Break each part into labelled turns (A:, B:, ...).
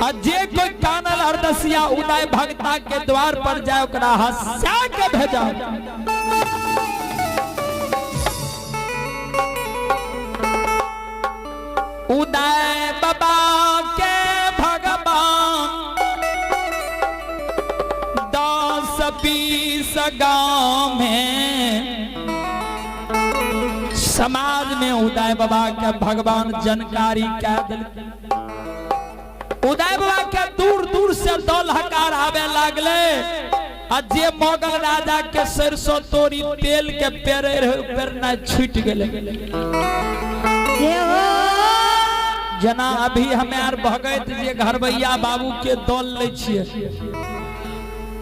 A: आ जे कोई कानल अरदसिया उदय भगता के द्वार पर जाए ओकरा हंसा के भेजा। उदय बाबा के भगवान 10-20 गांव में समाज में उदय बाबा के भगवान जानकारी कह दिल। उदय बाबा के दूर दूर से दल हकार आवे लागले आ जे मोगल राजा के सरसों तोरी तेल के पेरे रहे पेरना छूट गेले। जना अभी हमें आर भगत जे घरबैया बाबू के दल लै छियै,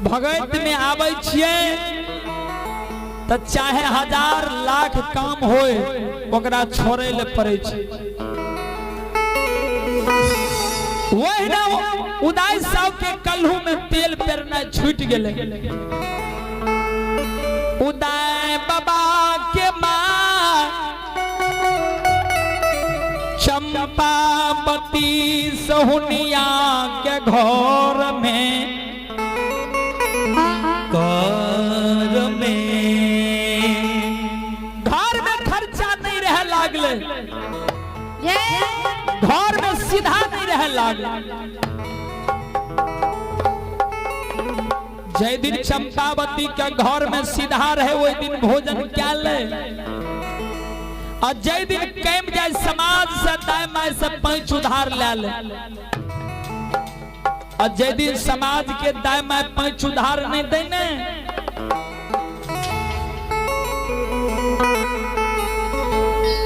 A: भगत में आबै छियै तऽ चाहे 1000 लाख काम होय ओकरा छोड़ै ले पड़ै छै। वही ना उदय साहब के कल्हू में तेल पेरना छूट गेलै। उदय बाबा के माँ चंपावती सहुनिया के घर में
B: घर में
A: घर में खर्चा नहीं रहे लागले, घर में सीधा नहीं रहे लागले। जय दिन चंपावती के घर में सीधा रहे वही दिन भोजन क्या ले, और जय दिन कैम जाए समाज से दाय my से पैंच उधार ले ले, और जय दिन समाज के दाय my पैंच उधार नहीं देने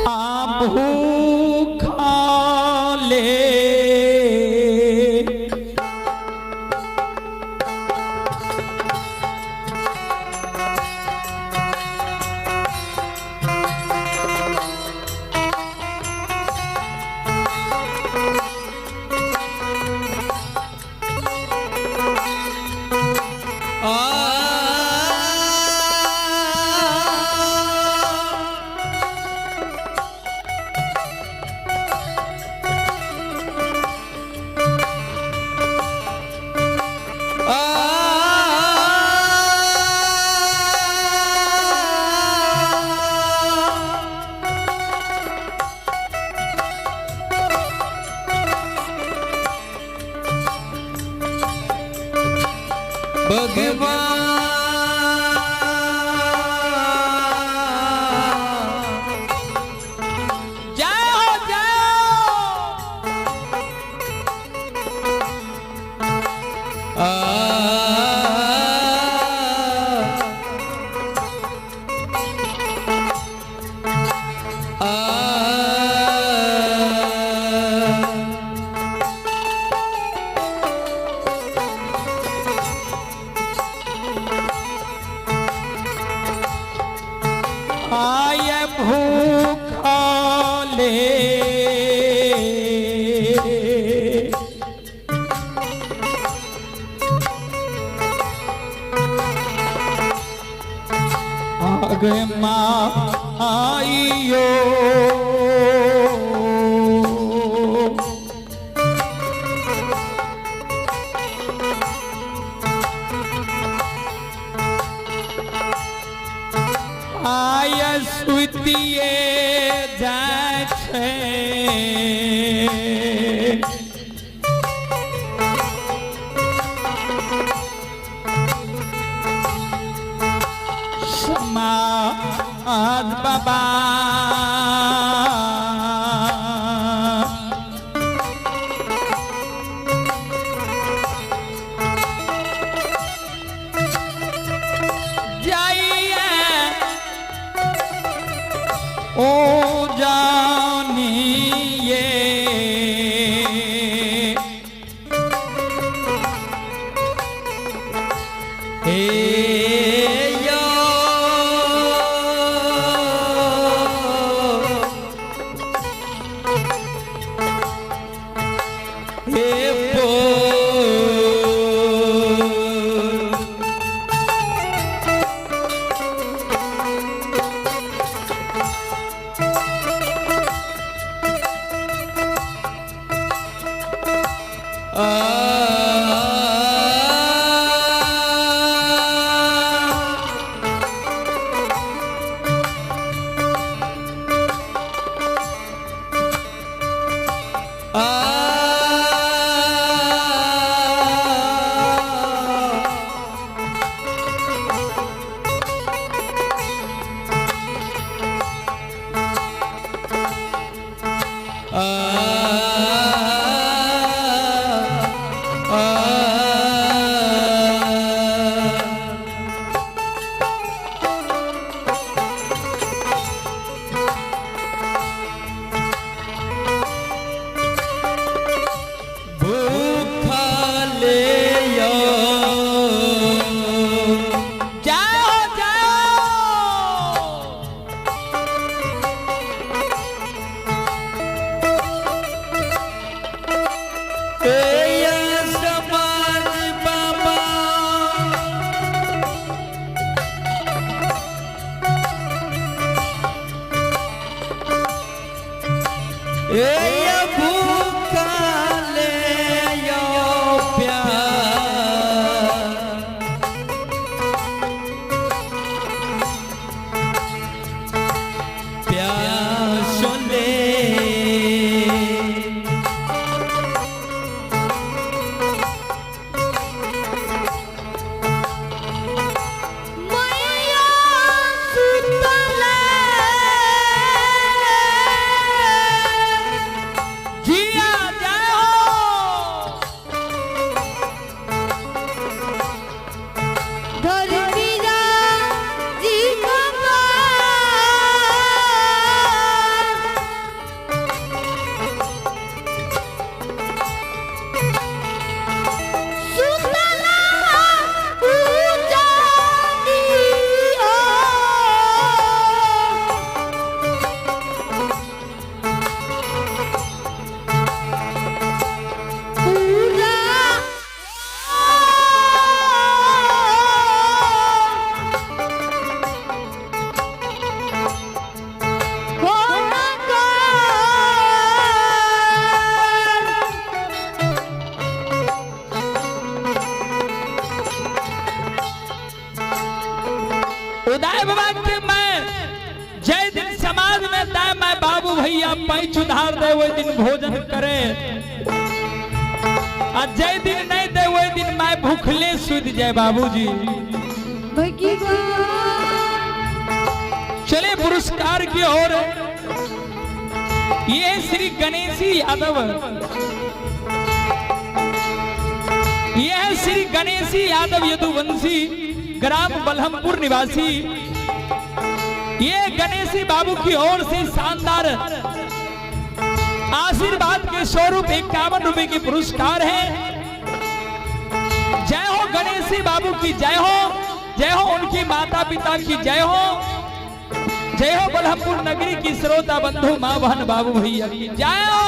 A: आ भूखा ले
B: आ भगवान
A: जय हो जय हो।
B: आ आ
A: आय भूखले आगे माँ आइयो आय सुतिए जाइ छै। समाज बाबा जाइए ओ जानिए
B: हे यो हे पो आ भूखले यो
A: जाओ जाओ।
B: ए समाज बाबा ए भूखले यो प्यार प्यासोले
C: मैया सुतले
A: जिया जाओ।
C: धरती जी बाबा सुतला पूजानी हो। पूरा
A: उदय बाबा के मैं जय दिन समाज में दाय मैं बाबू भैया पैंच उधार दे वही दिन भोजन करे, आ जय दिन नहीं दे वही दिन मैं भूखले सुध जाए बाबूजी। चले पुरस्कार की ओर। ये श्री गणेशी यादव, ये है श्री गणेशी यादव यदुवंशी, ग्राम बलहमपुर निवासी। ये गणेशी बाबू की ओर से शानदार आशीर्वाद के स्वरूप 51 रुपए के पुरस्कार है। जय हो गणेशी बाबू की जय हो, जय हो उनकी माता पिता की जय हो, जय हो बलहमपुर नगरी की श्रोता बंधु माँ बहन बाबू भैया की जय हो।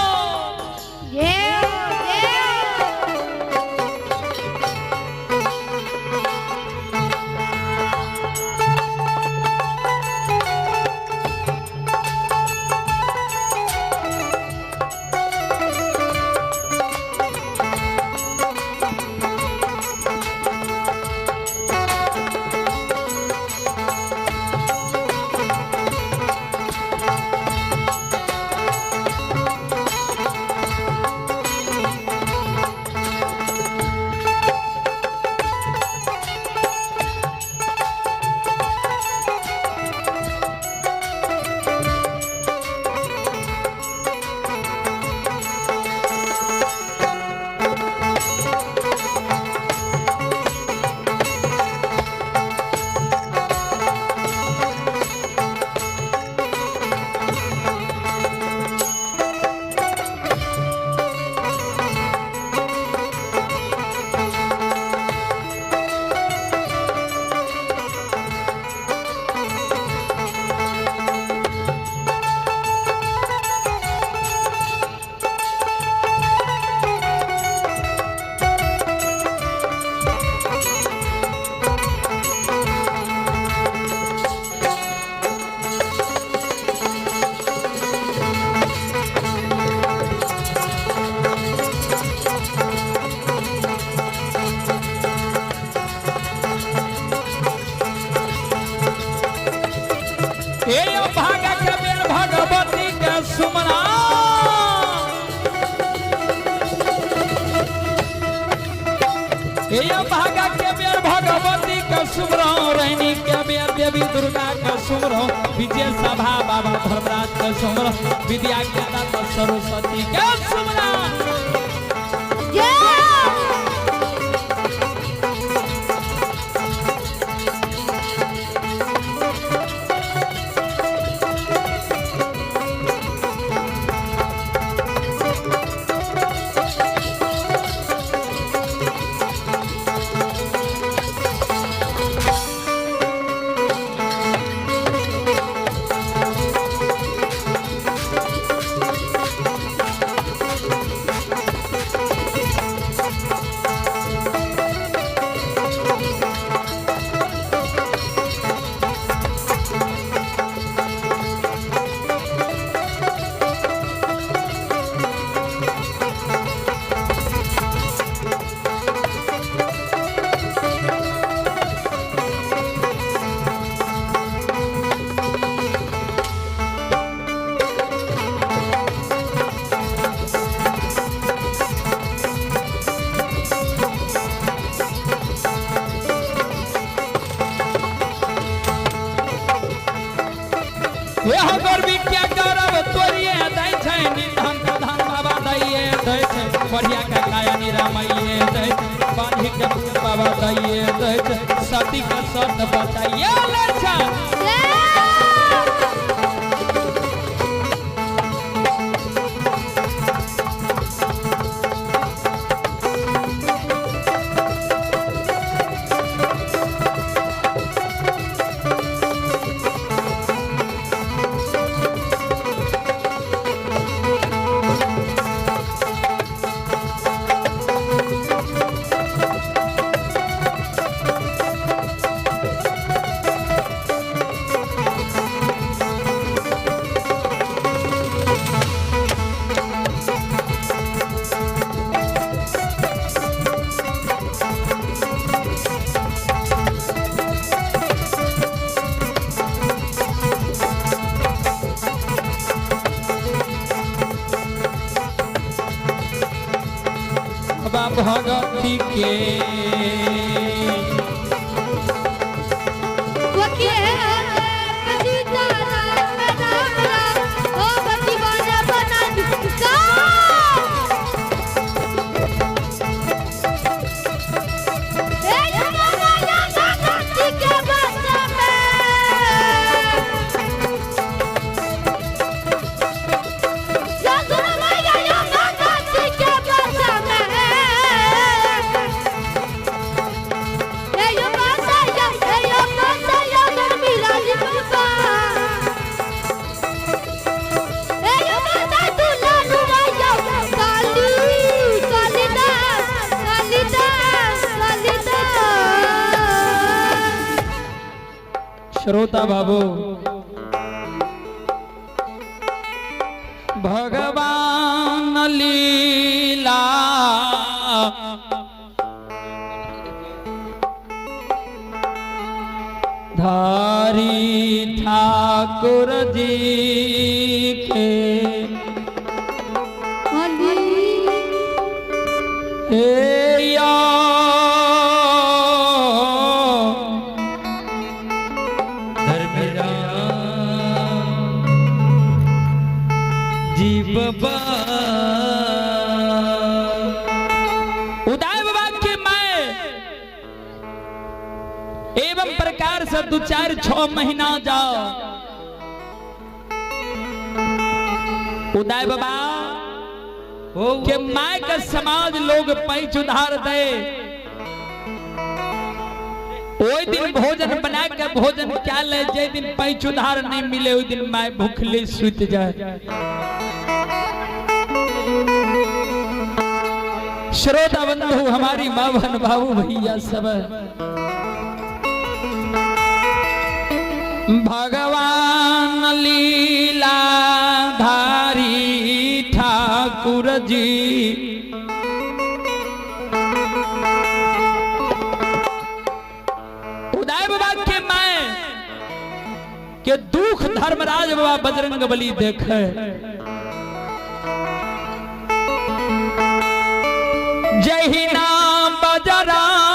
A: हे भागा के बेर भगवती के सुमरो, रैनी के बेर देवी दुर्गा के सुमरो, विजय सभा बाबा धर्मराज के सुमरो, विद्या के दाता सरस्वती के सुमरो। यह गर्वी क्या गौरव तोरिए दै छै, निधन के धन बाबा दैये दै छै, बढ़िया के काया निरामैये दै छै, बांधी के पुत्र बाबा दैये दै छै, सती के सत बताइए लै छै। बाबा भगवती के श्रोता बाबू भगवान लीला धारी ठाकुर जी के हे या
B: धर्मराज जी बाबा।
A: उदय बाबा के मैं एवं प्रकार से 2 4 6 महीना जाओ उदय बाबा के my के समाज लोग पैंच उधार दे, ओई दिन भोजन बना के भोजन क्या ले, जे दिन पैंच उधार नहीं मिले ओई दिन my भूखले सुत जाए। श्रोता बंधु हमारी माँ बहन बाबू भैया सब भगवान लीला धारी ठाकुर जी उदय बाबा के मैं के दुख धर्मराज बाबा बजरंग बली देखे, जहिना बजरंग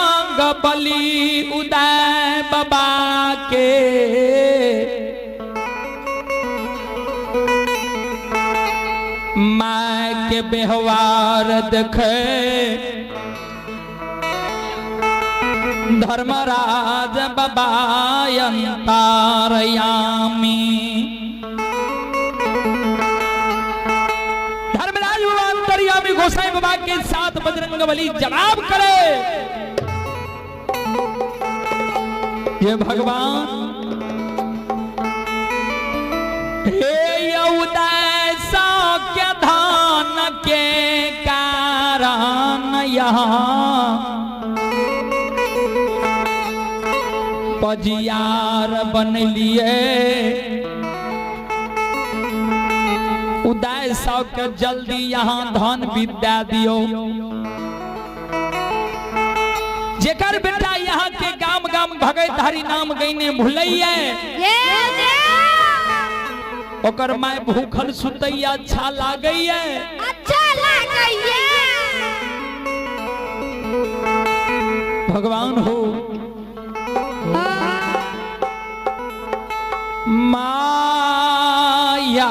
A: बलि उदय बाबा के माय के व्यवहार देखे धर्मराज बाबा अंतरयामी। धर्मराज बाबा अंतर्यामी गोसाई बाबा के साथ बजरंग बली जवाब करे ये भगवान हे उदय सौख्य धान के कारण यहाँ पजियार बन लिए उदय सौख्य जल्दी यहाँ धन विद्या दियो। जेकर बेटा यहाँ के गाम गाम भगत हरि नाम गईने भूलैये ओकर my भूखल सुतैया अच्छा लागैये
C: अच्छा लागैये।
A: भगवान हो माया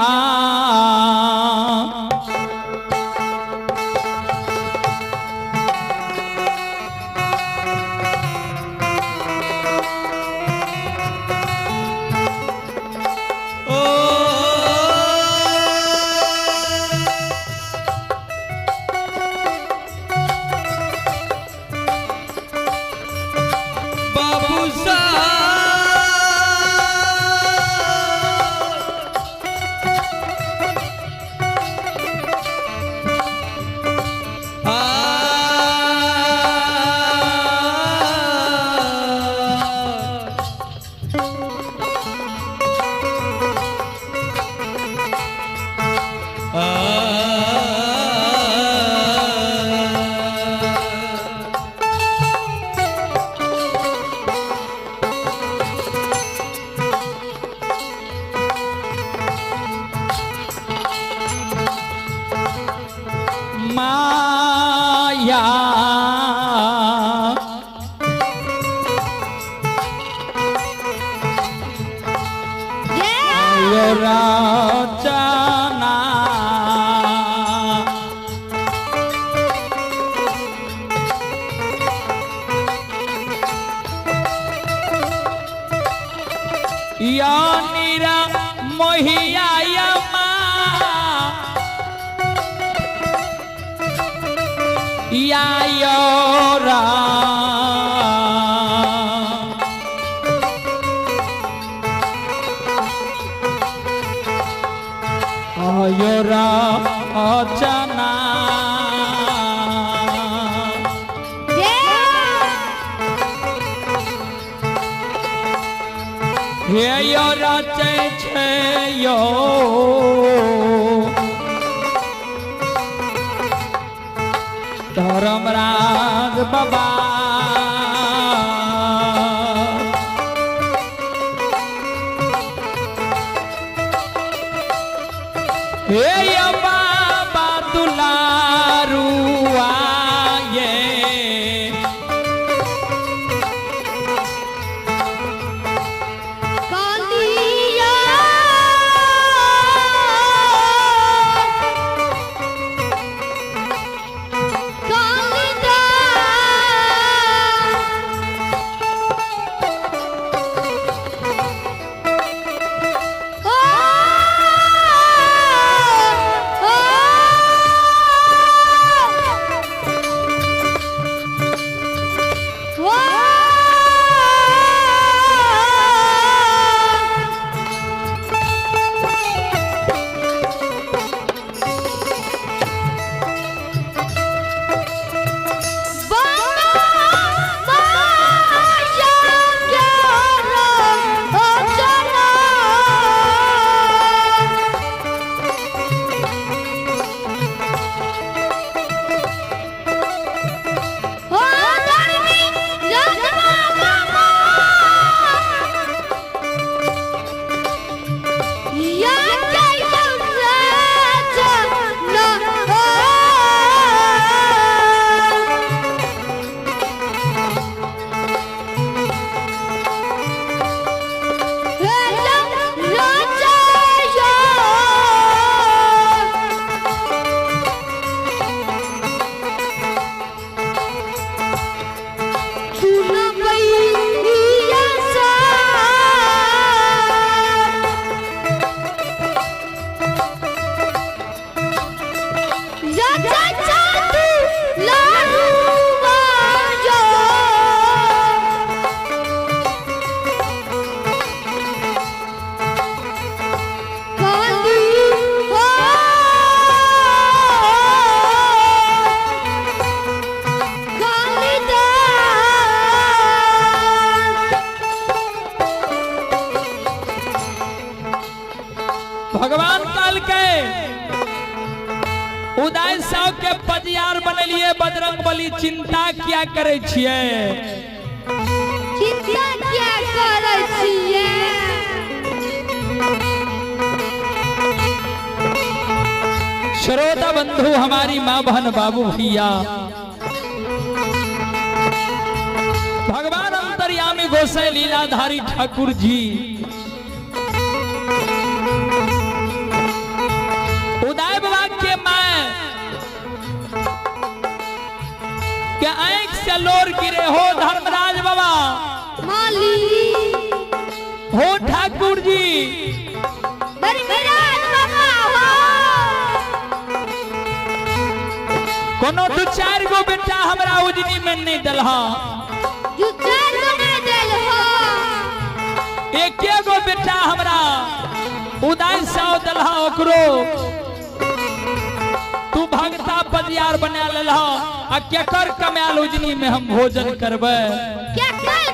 B: बाबू साहब आ
A: माया रचना या निरा मोहिया यमा या योरा अयोरा अचना हे यो रचै छै यो धर्मराज बाबा हे यो बाबा दुलारू आये
C: कालिया कालिदा सुनबैया सब। या चाचा तू लाडुआ जो। काली हो कालिदास।
A: भगवान काल के उदय साव के पजियार बनेलिए बजरंग बली, चिंता किया करे छियै?
C: चिंता किया करै छियै?
A: श्रोता बंधु, हमारी माँ बहन, बाबू भैया, भगवान अंतर्यामी गोसाई लीलाधारी ठाकुर जी उदय बाबा के माँ के आंख से लोर गिरे हो। धर्मराज बाबा
C: माली
A: हो, ठाकुर जी,
C: धर्मराज बाबा हो।
A: कोनो दू चार गो बेटा हमरा उजनी में नहीं दलहा।
C: दू चार गो नहीं देल हो।
A: एके गो बेटा हमरा उदय साव दलहा, ओकरो तू भगता पजियार बना लेलहा, आ केकर कमायल उजनी में हम भोजन करबै?
C: केकर